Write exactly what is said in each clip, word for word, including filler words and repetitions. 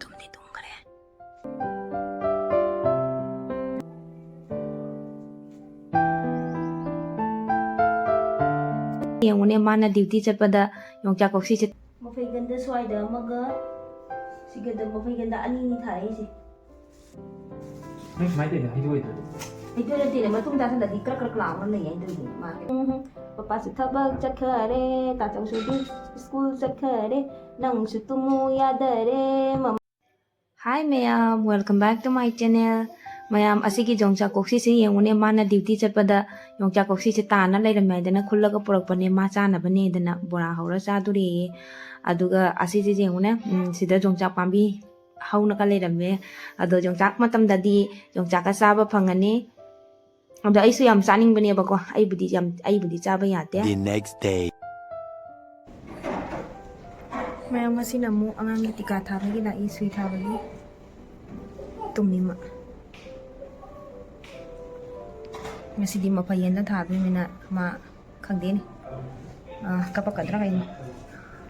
ꯇꯨꯝꯗꯤ ꯇꯨꯝꯈ꯭ꯔꯦ꯫ ꯌꯦꯡꯉꯨꯅꯦ, ꯃꯥꯅ ꯗ꯭ꯌꯨꯇꯤ ꯆꯠꯄꯗ ꯌꯣꯡꯆꯥꯛ ꯀꯣꯛꯁꯤꯁꯦ꯫ ꯃꯐꯩꯒꯟꯗ ꯁ꯭ꯋꯥꯏꯗ ꯑꯃꯒ, ꯁꯤꯒꯗ ꯃꯐꯩꯒꯟꯗ ꯑꯅꯤꯅꯤ ꯊꯥꯔꯛꯏꯁꯦ꯫ ꯅꯪ ꯁꯨꯃꯥꯏꯅ ꯇꯧꯔꯤꯗꯣ ꯍꯩꯗꯣꯛꯑꯣꯏꯗ꯭ꯔꯣ? ꯍꯩꯗꯣꯛꯑꯦ ꯅꯠꯇꯦꯅꯦ, ꯃꯇꯨꯡ ꯇꯥꯁꯜꯂꯗꯤ ꯀ꯭ꯔꯛ ꯀ꯭ꯔꯛ ꯂꯥꯎꯔ ꯂꯩ ꯍꯥꯏꯗꯣꯏꯅꯦ ꯃꯥꯗꯤ꯫ ꯎꯝ, ꯄꯄꯥꯁꯨ ꯊꯕꯛ ꯆꯠꯈꯔꯦ, ꯇꯥꯆꯧꯁꯨ ꯁ꯭ꯀꯨꯜ ꯆꯠꯈꯔꯦ, ꯅꯪꯁꯨ ꯇꯨꯝꯃꯨ ꯌꯥꯗꯔꯦ, ꯃꯃꯥ꯫ Hi ꯃꯌꯥꯝ, welcome back to my channel꯫ ꯃꯌꯥꯝ, ꯑꯁꯤꯒꯤ ꯌꯣꯡꯆꯥꯛ ꯀꯣꯛꯁꯤꯁꯦ ꯌꯦꯡꯉꯨꯅꯦ, ꯃꯥꯅ ꯗ꯭ꯌꯨꯇꯤ ꯆꯠꯄꯗ ꯌꯣꯡꯆꯥꯛ ꯀꯣꯛꯁꯤꯁꯦ ꯇꯥꯅ ꯂꯩꯔꯝꯃꯦ ꯍꯥꯏꯗꯅ ꯈꯨꯜꯂꯒ ꯄꯨꯔꯛꯄꯅꯦ, ꯃꯥ ꯆꯥꯅꯕꯅꯦꯗꯅ ꯕꯣꯔꯥ ꯍꯧꯔ ꯆꯥꯗꯣꯔꯦꯌꯦ꯫ ꯑꯗꯨꯒ ꯑꯁꯤꯁꯦ ꯌꯦꯡꯉꯨꯅꯦ, ꯎꯝ, ꯁꯤꯗ ꯌꯣꯡꯆꯥꯛ ꯄꯥꯝꯕꯤ ꯍꯧꯅꯒ ꯂꯩꯔꯝꯃꯦ꯫ ꯑꯗꯣ ꯌꯣꯡꯆꯥꯛ ꯃꯇꯝꯗꯗꯤ ꯌꯣꯡꯆꯥꯛꯀ ꯆꯥꯕ ꯐꯪꯉꯅꯤ꯫ ꯑꯗꯣ ꯑꯩꯁꯨ ꯌꯥꯝ ꯆꯥꯅꯤꯡꯕꯅꯦꯕꯀꯣ, ꯑꯩꯕꯨꯗꯤ ꯌꯥꯝ, ꯑꯩꯕꯨꯗꯤ ꯆꯥꯕ ꯌꯥꯗꯦ꯫ The next day. ꯃꯌꯥꯝ, ꯉꯁꯤꯅ ꯑꯃꯨꯛ ꯑꯉꯥꯡꯒꯤ ꯇꯤꯀꯥ ꯊꯥꯕꯒꯤ ꯂꯥꯛꯏ, ꯁꯨꯏ ꯊꯥꯕꯒꯤ꯫ ꯇꯨꯝꯃꯤ ꯃꯥ꯫ ꯉꯁꯤꯗꯤ ꯃꯐꯩ ꯌꯦꯟꯗ ꯊꯥꯗꯣꯏꯅꯤꯅ ꯃꯥ ꯈꯪꯗꯦꯅꯦ꯫ ꯑꯥ, ꯀꯞꯄꯛꯀꯗ꯭ꯔꯥ ꯀꯩꯅꯣ?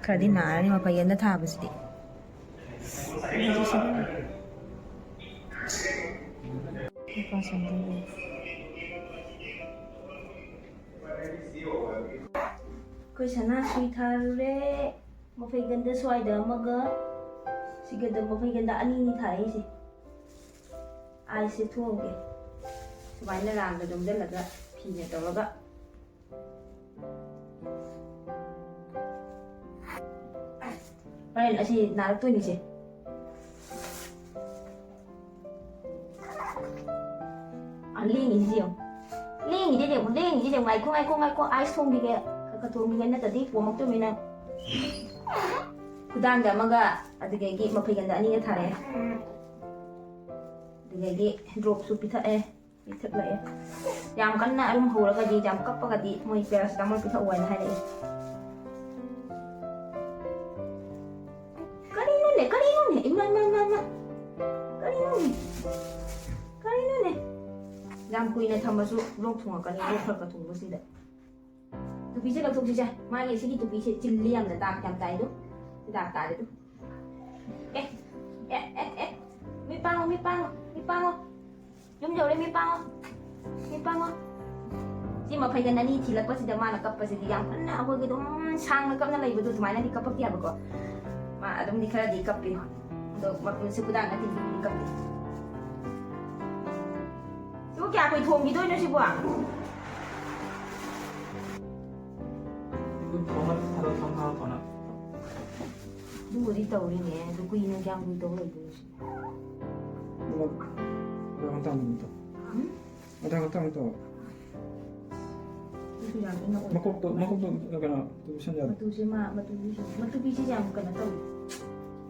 ꯈꯔꯗꯤ ꯅꯥꯔꯅꯤ ꯃꯐꯩ ꯌꯦꯟꯗ ꯊꯥꯕꯁꯤꯗꯤ꯫ ꯂꯨꯄꯥ ꯆꯥꯝꯃꯗꯪ ꯂꯩ꯫ ꯑꯩꯈꯣꯏ ꯁꯅꯥ ꯁꯨꯏ ꯊꯥꯔꯨꯔꯦ꯫ ꯃꯐꯩꯒꯟꯗ ꯁ꯭ꯋꯥꯏꯗ ꯑꯃꯒ, ꯁꯤꯒꯗ ꯃꯐꯩꯒꯟꯗ ꯑꯅꯤꯅꯤ ꯊꯥꯔꯛꯏꯁꯦ꯫ ꯑꯥꯏꯁꯁꯦ ꯊꯣꯛꯑꯒꯦ꯫ ꯁꯨꯃꯥꯏꯅ ꯔꯥꯡꯗ ꯌꯣꯝꯁꯤꯜꯂꯒ ꯐꯤꯅ ꯇꯧꯔꯒ꯫ ꯍꯣꯔꯦꯟ ꯑꯁꯤ ꯅꯥꯔꯛꯇꯣꯏꯅꯤꯁꯦ꯫ ꯑ, ꯂꯦꯡꯉꯤꯁꯤ ꯌꯦꯡꯉꯨ꯫ ꯂꯦꯡꯉꯤꯁꯤ ꯌꯦꯡꯉꯨ, ꯂꯦꯡꯉꯤꯁꯤ ꯌꯦꯡꯉꯨ꯫ ꯉꯥꯏꯈꯣ, ꯉꯥꯏꯈꯣ, ꯉꯥꯏꯈꯣ꯫ ꯑꯥꯏꯁ ꯊꯣꯡꯈꯤꯒꯦ꯫ ꯈꯔ ꯈꯔ ꯊꯣꯡꯈꯤꯒꯦ, ꯅꯠꯇ꯭ꯔꯗꯤ ꯄꯣꯝꯃꯛꯇꯣꯏꯅꯤ ꯅꯪ꯫ ꯈꯨꯗꯥꯡꯗ ꯑꯃꯒ, ꯑꯗꯨꯗꯒꯤ ꯃꯐꯩꯒꯟꯗ ꯑꯅꯤꯒ ꯊꯥꯔꯛꯑꯦ꯫ ꯑꯗꯨꯗꯒꯤ ꯗ꯭ꯔꯣꯞꯁꯨ ꯄꯤꯊꯛꯑꯦ꯫ ꯄꯤꯊꯛꯂꯛꯑꯦ꯫ ꯌꯥꯝ ꯀꯟꯅ ꯑꯔꯨꯝ ꯍꯧꯔꯒꯗꯤ, ꯌꯥꯝ ꯀꯞꯄꯒꯗꯤ ꯃꯣꯏ ꯄꯦꯔꯥꯁꯤꯇꯥꯃꯣꯜ ꯄꯤꯊꯛꯑꯣ ꯍꯥꯏꯅ ꯍꯥꯏꯔꯛꯏ꯫ ꯀꯔꯤꯅꯣꯅꯦ, ꯀꯔꯤꯅꯣꯅꯦ? ꯏꯃꯥ, ꯏꯃꯥ, ꯏꯃꯥ, ꯏꯃꯥ꯫ ꯀꯔꯤꯅꯣꯅꯦ? ꯀꯔꯤꯅꯣꯅꯦ? ꯌꯥꯝ ꯀꯨꯏꯅ ꯊꯝꯃꯁꯨ ꯂꯣꯛ ꯊꯨꯡꯉꯛꯀꯅꯤ, ꯂꯣꯛ ꯈꯔ ꯈꯔ ꯊꯨꯡꯕꯁꯤꯗ꯫ ꯇꯨꯄꯤꯁꯦ ꯂꯧꯊꯣꯛꯁꯤꯁꯦ꯫ ꯃꯥꯒꯤ ꯁꯤꯒꯤ ꯇꯨꯄꯤꯁꯦ ꯆꯤꯜꯂꯤ ꯌꯥꯝꯅ, ꯗꯥꯛ ꯌꯥꯝ ꯇꯥꯏꯗꯣ꯫ ꯁꯤ ꯗꯥꯛ ꯇꯥꯔꯦ ꯑꯗꯨ꯫ ꯑꯦ, ꯑꯦ, ꯑꯦ, ꯑꯦ, ꯃꯤ ꯄꯥꯡꯉꯣ, ꯃꯤ ꯄꯥꯡꯉꯣ, ꯃꯤ ꯄꯥꯡꯉꯣ꯫ ꯌꯨꯝ ꯌꯧꯔꯦ, ꯃꯤ ꯄꯥꯡꯉꯣ, ꯃꯤ ꯄꯥꯡꯉꯣ꯫ ꯁꯤ ꯃꯐꯩꯒꯟ ꯑꯅꯤ ꯊꯤꯜꯂꯛꯄꯁꯤꯗ ꯃꯥꯅ ꯀꯞꯄꯁꯤꯗꯤ ꯌꯥꯝ ꯀꯟꯅ ꯑꯩꯈꯣꯏꯒꯤ ꯑꯗꯨꯝ ꯁꯥꯡꯅ ꯀꯞꯅ ꯂꯩꯕꯗꯣ ꯑꯗꯨꯃꯥꯏꯅꯗꯤ ꯀꯞꯄꯛꯇꯦ ꯍꯥꯏꯕꯀꯣ꯫ ꯃꯥ ꯑꯗꯨꯝꯗꯤ ꯈꯔꯗꯤ ꯀꯞꯄꯤ꯫ ꯑꯗꯣ ꯃ-, ꯁꯤ ꯈꯨꯗꯥꯡ ꯑꯊꯤꯟꯕꯤꯗꯤ ꯀꯞꯄꯤ꯫ ꯁꯤꯕꯨ ꯀꯌꯥ ꯀꯨꯏ ꯊꯣꯡꯈꯤꯗꯣꯏꯅꯣ ꯁꯤꯕꯨ? ꯑꯗꯨꯝ ꯊꯣꯡꯉ ꯊꯥꯗꯣꯛ ꯊꯝ ꯊꯥꯗꯣꯛ ꯊꯝꯅ꯫ ꯑꯗꯨꯕꯨꯗꯤ ꯇꯧꯔꯤꯅꯦ꯫ ꯑꯗꯨ ꯀꯨꯏꯅ ꯀꯌꯥꯝ ꯀꯨꯏ ꯇꯧ ꯂꯩꯗꯣꯏꯅꯣ ꯁꯤꯕꯨ? ꯑꯗꯨꯒ ꯃꯊꯪ ꯃꯊꯪ ꯑꯗꯨꯝ ꯇꯧ꯫ ꯎꯝ? ꯃꯊꯪ ꯃꯊꯪ ꯑꯗꯨꯝ ꯇꯧ꯫ ꯑꯗꯨꯁꯨ ꯌꯥꯝ ꯏꯪꯅ ꯑꯣꯏ-, ꯃꯀꯣꯛꯇꯣ, ꯃꯀꯣꯛꯇꯣ ꯀꯩꯅꯣ ꯇꯨꯁꯟ ꯌꯥꯗ꯭ꯔꯣ? ꯃꯇꯨꯁꯦ ꯃꯥ, ꯃꯇꯨꯕꯤꯁꯦ, ꯃꯇꯨꯕꯤꯁꯦ ꯌꯥꯝ ꯀꯩꯅꯣ ꯇꯧꯏ꯫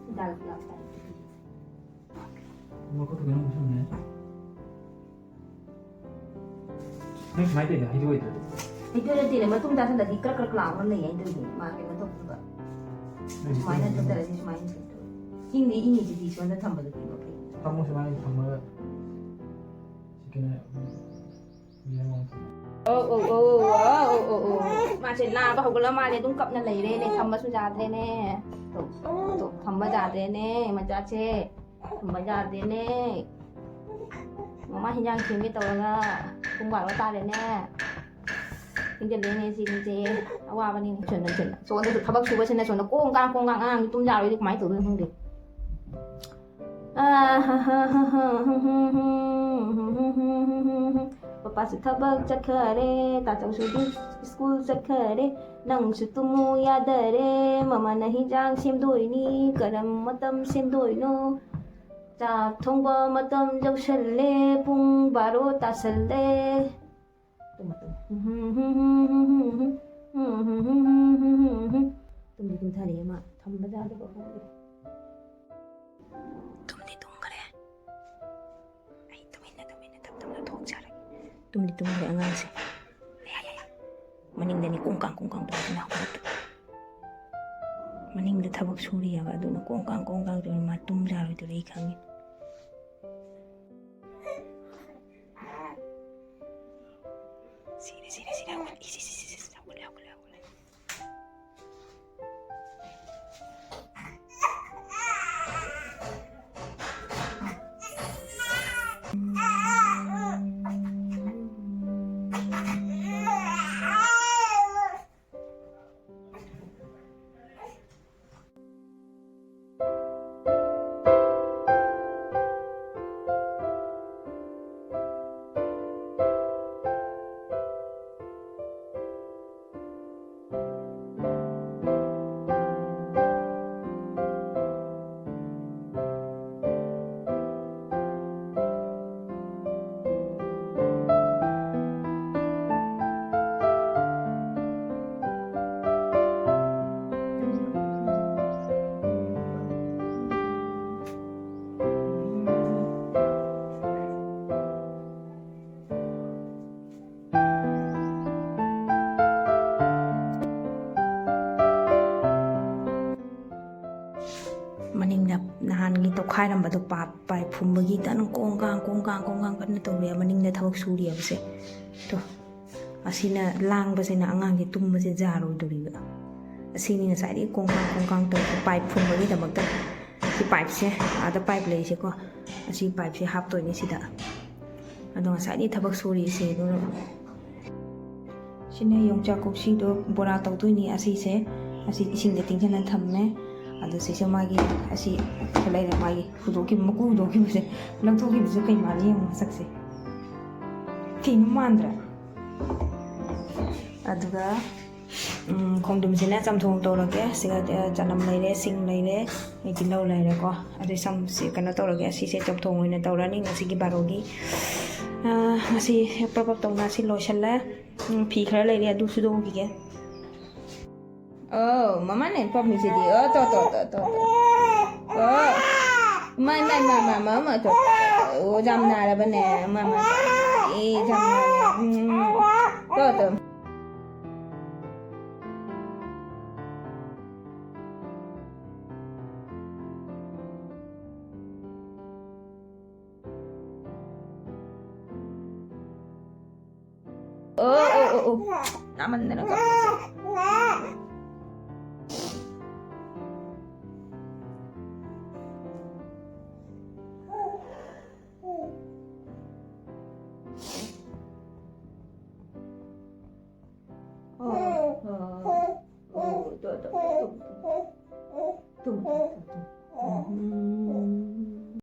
ꯍꯤꯗꯥꯛ ꯌꯥꯝ ꯆꯥꯏ꯫ ꯃꯈꯨꯠꯇ ꯀꯩꯅꯣꯝ ꯎꯁꯟꯅꯦ꯫ ꯅꯪ ꯁꯨꯃꯥꯏꯅ ꯇꯧꯔꯤꯗꯣ ꯍꯩꯗꯣꯛꯑꯣꯏꯗ꯭ꯔꯣ? ꯍꯩꯗꯣꯛꯑꯣꯏ ꯅꯠꯇꯦꯅꯦ, ꯃꯇꯨꯡ ꯇꯥꯁꯜꯂꯗꯤ ꯀ꯭ꯔꯛ ꯀ꯭ꯔꯛ ꯂꯥꯎꯔꯒ ꯂꯩ ꯍꯥꯏꯅ ꯇꯧꯔꯤꯅꯦ꯫ ꯃꯥ ꯀꯩꯅꯣ ꯇꯧꯕꯗꯨꯗ꯫ ꯅꯪ ꯁꯨꯃꯥꯏꯅ ꯁꯤꯁꯇꯦꯝ ꯊꯣꯛꯇꯔꯗꯤ ꯁꯨꯃꯥꯏꯅ ꯇꯧ-, ꯏꯪꯗꯤ ꯏꯪꯉꯤꯁꯤꯗꯤ ꯁꯣꯝꯗ ꯊꯝꯕꯗꯨꯗꯤ ꯃꯐꯩ꯫ ꯊꯝꯃꯣ ꯁꯨꯃꯥꯏꯅ ꯊꯝꯃꯒ꯫ ꯁꯤ ꯀꯩꯅꯣ, ꯌꯦꯡꯉꯣ꯫ ꯑꯣ, ꯑꯣ, ꯑꯣ, ꯑꯣ, ꯑꯣ, ꯑꯣ, ꯑꯣ꯫ ꯃꯥꯁꯦ ꯅꯥꯕ ꯍꯧꯒꯠꯂ ꯃꯥꯜꯂꯦ, ꯑꯗꯨꯝ ꯀꯞꯅ ꯂꯩꯔꯦꯅꯦ, ꯊꯝꯕꯁꯨ ꯌꯥꯗ꯭ꯔꯦꯅꯦ꯫ ꯇꯣ, ꯇꯣ, ꯊꯝꯕ ꯌꯥꯗ꯭ꯔꯦꯅꯦ, ꯃꯆꯥꯁꯦ꯫ ꯊꯝꯕ ꯌꯥꯗ꯭ꯔꯦꯅꯦ꯫ ꯃꯃꯥ ꯍꯤꯟꯖꯥꯡ ꯁꯦꯝꯒꯦ ꯇꯧꯔꯒ ꯄꯨꯡ ꯕꯥꯔꯣ ꯇꯥꯔꯦꯅꯦ꯫ ꯊꯦꯡꯖꯤꯜꯂꯦꯅꯦ ꯁꯤꯅꯤꯁꯦ꯫ ꯑꯋꯥꯕꯅꯤꯅꯦ꯫ ꯁꯣꯝꯗ, ꯁꯣꯝꯗ꯫ ꯁꯣꯝꯗꯁꯨ ꯊꯕꯛ ꯁꯨꯕꯁꯤꯅ ꯁꯣꯝꯗ ꯀꯣꯡ ꯀꯥꯡ, ꯀꯣꯡ ꯀꯥꯡ ꯑꯉꯥꯡꯗꯤ ꯇꯨꯝ ꯌꯥꯔꯣꯏꯗꯤ ꯀꯃꯥꯏꯅ ꯇꯧꯗꯣꯏꯅꯣ ꯈꯪꯗꯦ꯫ ꯄꯄꯥꯁꯨ ꯊꯕꯛ ꯆꯠꯈꯔꯦ, ꯇꯥꯆꯧꯁꯨ ꯁ꯭ꯀꯨꯜ ꯆꯠꯈꯔꯦ, ꯅꯪꯁꯨ ꯇꯨꯝꯃꯨ ꯌꯥꯗꯔꯦ, ꯃꯃꯥꯅ ꯍꯤꯟꯖꯥꯡ ꯁꯦꯝꯗꯣꯏꯅꯤ, ꯀꯔꯝ ꯃꯇꯝ ꯁꯦꯝꯗꯣꯏꯅꯣ? ꯆꯥꯛ ꯊꯣꯡꯕ ꯃꯇꯝ ꯌꯧꯁꯜꯂꯦ, ꯄꯨꯡ ꯕꯥꯔꯣ ꯇꯥꯁꯜꯂꯦ꯫ ꯇꯨꯝꯃꯣ, ꯇꯨꯝꯃꯣ꯫ ꯇꯨꯝꯗꯤ ꯇꯨꯝꯊꯔꯦ ꯃꯥ, ꯊꯝꯕ ꯌꯥꯗꯕ ꯈꯪꯗꯦ꯫ ꯇꯨꯝꯗꯤ ꯇꯨꯝꯈ꯭ꯔꯦ꯫ ꯑꯩ ꯇꯨꯃꯤꯟꯅ, ꯇꯨꯃꯤꯟꯅ ꯇꯞ ꯇꯞꯅ ꯊꯣꯛꯆꯔꯒꯦ꯫ ꯇꯨꯝꯗꯤ ꯇꯨꯝꯈ꯭ꯔꯦ ꯑꯉꯥꯡꯁꯦ꯫ ꯑꯌꯥ, ꯑꯌꯥ, ꯑꯌꯥ꯫ ꯃꯅꯤꯡꯗꯅꯤ ꯀꯣꯡ ꯀꯥꯡ, ꯀꯣꯡ ꯀꯥꯡ ꯇꯧꯗꯅ ꯍꯧꯒꯠꯂꯛꯇꯣꯏ꯫ ꯃꯅꯤꯡꯗ ꯊꯕꯛ ꯁꯨꯔꯤꯑꯕ, ꯑꯗꯨꯅ ꯀꯣꯡ ꯀꯥꯡ, ꯀꯣꯡ ꯀꯥꯡ ꯇꯧꯗꯅ ꯃꯥ ꯇꯨꯝ ꯌꯥꯔꯣꯏꯗꯧꯔꯤ ꯑꯩ ꯈꯪꯉꯤ꯫ ꯁꯤꯔꯦ, ꯁꯤꯔꯦ, ꯁꯤꯔꯦ, ꯍꯧꯒꯠꯂꯦ, ꯏꯁ, ꯏꯁ, ꯏꯁ, ꯏꯁ, ꯍꯧꯒꯠꯂꯦ, ꯍꯧꯒꯠꯂꯦ, ꯍꯧꯒꯠꯂꯦ꯫ ꯃꯅꯤꯡꯗ ꯅꯍꯥꯟꯒꯤ ꯇꯧꯈꯥꯏꯔꯝꯕꯗꯣ ꯄꯥꯏꯞ ꯄꯥꯏꯞ ꯐꯨꯝꯕꯒꯤ ꯀꯟꯅ ꯀꯣꯡ ꯀꯥꯡ ꯀꯣꯡ ꯀꯥꯡ ꯀꯣꯡ ꯀꯥꯡ ꯀꯟꯅ ꯇꯧꯔꯤ꯫ ꯃꯅꯤꯡꯗ ꯊꯕꯛ ꯁꯨꯔꯤꯑꯕꯁꯦ꯫ ꯇꯣ, ꯑꯁꯤꯅ ꯂꯥꯡꯕꯁꯤꯅ ꯑꯉꯥꯡꯁꯦ ꯇꯨꯝꯕꯁꯦ ꯌꯥꯔꯣꯏꯗꯣꯔꯤꯕ꯫ ꯑꯁꯤꯅꯤ ꯉꯁꯥꯏꯗꯒꯤ ꯀꯣꯡ ꯀꯥꯡ ꯀꯣꯡ ꯀꯥꯡ ꯇꯧꯔꯤꯁꯦ ꯄꯥꯏꯞ ꯐꯨꯝꯕꯒꯤꯗꯃꯛꯇ꯫ ꯁꯤ ꯄꯥꯏꯞꯁꯦ, ꯑꯥꯗ ꯄꯥꯏꯞ ꯂꯩꯔꯤꯁꯦꯀꯣ, ꯑꯁꯤ ꯄꯥꯏꯞꯁꯦ ꯍꯥꯞꯇꯣꯏꯅꯦ ꯁꯤꯗ꯫ ꯑꯗꯣ ꯉꯁꯥꯏꯗꯒꯤ ꯊꯕꯛ ꯁꯨꯔꯤꯁꯦ ꯑꯗꯨꯅ꯫ ꯁꯤꯅ ꯌꯣꯡꯆꯥꯛ ꯀꯣꯛꯁꯤꯗꯣ ꯕꯣꯔꯥ ꯇꯧꯗꯣꯏꯅꯤ꯫ ꯑꯁꯤꯁꯦ, ꯑꯁꯤ ꯏꯁꯤꯡꯗ ꯇꯤꯡꯁꯤꯜꯂ ꯊꯝꯃꯦ꯫ ꯑꯗꯣ ꯁꯤꯁꯦ ꯃꯥꯒꯤ, ꯑꯁꯤ ꯂꯩꯔꯦ ꯃꯥꯒꯤ ꯍꯨꯗꯣꯛꯈꯤꯕ, ꯃꯀꯨ ꯍꯨꯗꯣꯛꯈꯤꯕꯁꯦ, ꯂꯧꯊꯣꯛꯈꯤꯕꯁꯦ ꯀꯩ ꯃꯥꯜꯂꯤ ꯌꯦꯡꯉꯣ ꯃꯁꯛꯁꯦ꯫ ꯀꯩꯅꯣ ꯃꯥꯟꯗ꯭ꯔꯥ? ꯑꯗꯨꯒ, ꯎꯝ, ꯈꯣꯡꯗ꯭ꯔꯨꯝꯁꯤꯅ ꯆꯝꯊꯣꯡ ꯇꯧꯔꯒꯦ꯫ ꯁꯤꯒ, ꯑ, ꯆꯅꯝ ꯂꯩꯔꯦ, ꯁꯤꯡ ꯂꯩꯔꯦ, ꯑꯩ ꯇꯤꯜꯍꯧ ꯂꯩꯔꯦꯀꯣ꯫ ꯑꯗꯨ ꯁꯝꯁꯤ ꯀꯩꯅꯣ ꯇꯧꯔꯒꯦ, ꯑꯁꯤꯁꯦ ꯆꯝꯊꯣꯡ ꯑꯣꯏꯅ ꯇꯧꯔꯅꯤ ꯉꯁꯤꯒꯤ ꯕꯥꯔꯣꯒꯤ꯫ ꯑ, ꯉꯁꯤ ꯄ꯭ꯔꯞ ꯄ꯭ꯔꯞ ꯇꯧꯅ ꯁꯤ ꯂꯣꯏꯁꯜꯂꯦ꯫ ꯎꯝ, ꯐꯤ ꯈꯔ ꯂꯩꯔꯤ, ꯑꯗꯨ ꯁꯨꯗꯣꯛꯈꯤꯒꯦ꯫ ꯑꯣ, ꯃꯃꯥꯅ ꯍꯦꯟꯅ ꯄꯥꯝꯃꯤꯁꯤꯗꯤ꯫ ꯑꯣ, ꯇꯣ, ꯇꯣ, ꯇꯣ, ꯇꯣ, ꯇꯣ꯫ ꯑꯣ꯫ ꯃꯥ, ꯃꯥ, ꯃꯥ, ꯃꯥ, ꯃꯥ, ꯃꯥ, ꯇꯣ꯫ ꯑꯣ, ꯌꯥꯝ ꯅꯥꯔꯕꯅꯦ꯫ ꯃꯥ, ꯃꯥ, ꯃꯥ꯫ ꯑꯦ, ꯌꯥꯝ ꯅꯥꯔꯦ꯫ ꯎꯝ, ꯎꯝ, ꯎꯝ꯫ ꯇꯣ, ꯇꯣ꯫ ꯑꯣ, ꯑꯣ, ꯑꯣ, ꯑꯣ꯫ ꯅꯥꯃꯟꯗꯅ ꯀꯞꯄꯁꯦ꯫